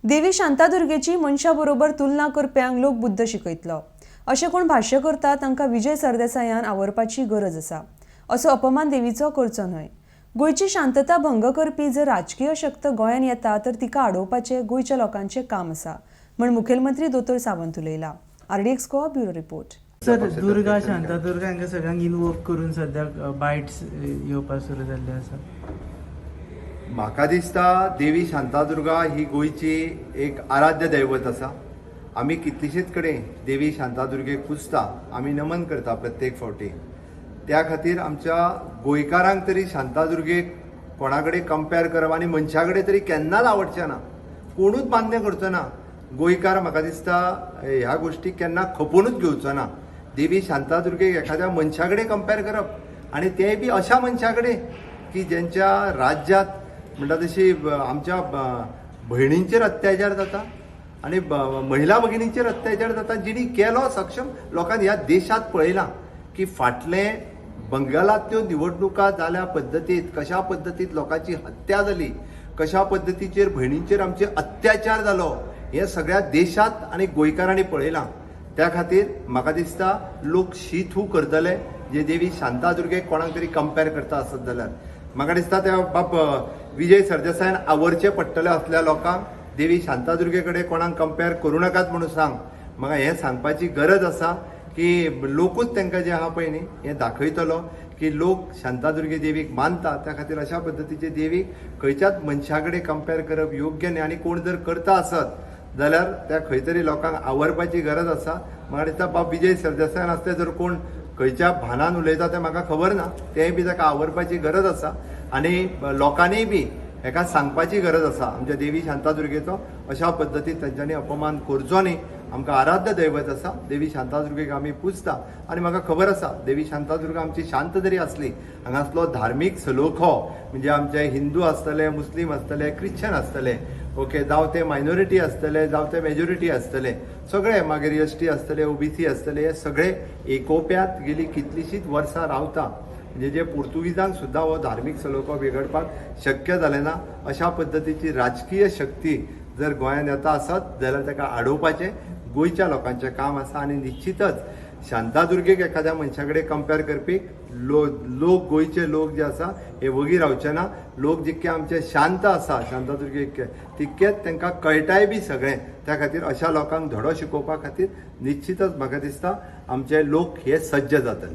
देवी शांतादुर्गेची मनशा बरोबर तुलना करप्यांक लोक बुद्द शिकयतलो अशें कोण भाश्य करता तांकां विजय सरदेसायान आवरपाची गरज आसा. असो अपमान देवीचो करचो न्हय. गोंयची शांतता भंग करपी जर राजकीय शक्त गोंयांत येता तर तिका आडोवपाचें गोंयच्या लोकांचें काम आसा म्हण मुखेलमंत्री दोतोर Sawant उलयला. RDX Goa bureau report. Sir, Durga, Shantadurga हांकां सगळ्यांक इनवोक करून सद्याक बायट्स येवपाक सुरू जाल्ले आसा. म्हाका दिसता देवी शांतादुर्गा ही गोंयची एक आराध्य दैवत आसा. आमी कितलीशीच कडेन देवी शांतादुर्गेक पुजता, आमी नमन करता प्रत्येक फावटी. त्या खातीर आमच्या गोंयकारांक तरी शांतादुर्गेक कोणा कडेन कंपेर करप आनी मनशा कडेन तरी केन्नाच आवडचें ना, कोणूच मान्य करचो ना. गोंयकार म्हाका दिसता ह्या गोश्टीक केन्ना खपोवनूच घेवचो ना. देवी शांतादुर्गेक एखाद्या मनशा कडेन कंपेर करप आनी तेंय बी अशा मनशा कडेन की ज्यांच्या राज्यांत म्हणटा तशी आमच्या भयणींचेर अत्याचार जाता आनी महिला भगिनींचेर अत्याचार जाता, जिणी केलो सक्षम लोकांनी ह्या देशांत पळयलां की फाटले बंगालांतल्यो निवडणुका जाल्या पद्दतीत कशा पद्दतीत लोकांची हत्या जाली, कशा पद्दतीचेर भयणींचेर आमचे अत्याचार जालो, हें सगळ्या देशांत आनी गोंयकारांनी पळयलां. त्या खातीर म्हाका दिसता लोक शी थू करतले जे देवी शांतादुर्गेक कोणाक तरी कंपेर करता आसत जाल्यार. म्हाका दिसता त्या बाब विजय सरदेसायान आवरचें पडटलें असल्या लोकांक. देवी शांतादुर्गे कडेन कोणाक कंपेर करूं नाकात म्हणून सांग. म्हाका हें सांगपाची गरज आसा की लोकूच तांकां जें आहा पळय न्ही हें दाखयतलो की लोक शांतादुर्गे देवीक मानता. त्या खातीर अशा पद्दतीचे देवीक खंयच्याच मनशा कडेन कंपेर करप योग्य न्ही आनी कोण जर करता आसत जाल्यार त्या खंय तरी लोकांक आवरपाची गरज आसा. म्हाका दिसता बाब विजय सरदेसायान आसले जर कोण खंयच्या भानान उलयता तें म्हाका खबर ना, तेंय बी ताका आवरपाची गरज आसा आनी लोकांनीय बी हेका सांगपाची गरज आसा. आमच्या देवी शांतादुर्गेचो अशा पद्दतीन तांच्यांनी अपमान करचो न्ही. आमकां आराध्य दैवत आसा देवी शांतादुर्गेक, आमी पुजता आनी म्हाका खबर आसा देवी शांतादुर्गा आमची शांत जरी आसली, हांगासलो धार्मीक सलोखो म्हणजे आमचे हिंदू आसतले, मुस्लीम आसतले, क्रिश्चन आसतले, ओके, जावं ते मायनॉरिटी आसतले, जावं ते मेजॉरिटी आसतले, सगळे मागीर एसटी आसतले, ओबीसी आसतले, हे सगळे एकोप्यात गेली कितलीशींच वर्सां रावता. म्हणजे जे पुर्तुगीजांक सुद्दां हो धार्मीक सलोखो बिगडपाक शक्य जालें ना. अशा पद्दतीची राजकीय शक्ती जर गोंयांत येता आसत जाल्यार ताका आडोवपाचें गोंयच्या लोकांचें काम आसा. आनी निश्चितच शांतादुर्गेक एखाद्या मनशा कडेन कंपेर करपी लोक गोंयचे लोक जे आसा हे वगी रावचे ना. लोक जितके आमचे शांत आसा शांतादुर्गेक तितकेच तांकां कळटाय बी सगळें. त्या खातीर अशा लोकांक धडो शिकोवपा खातीर निश्चितच म्हाका दिसता आमचे लोक हे सज्ज जातले.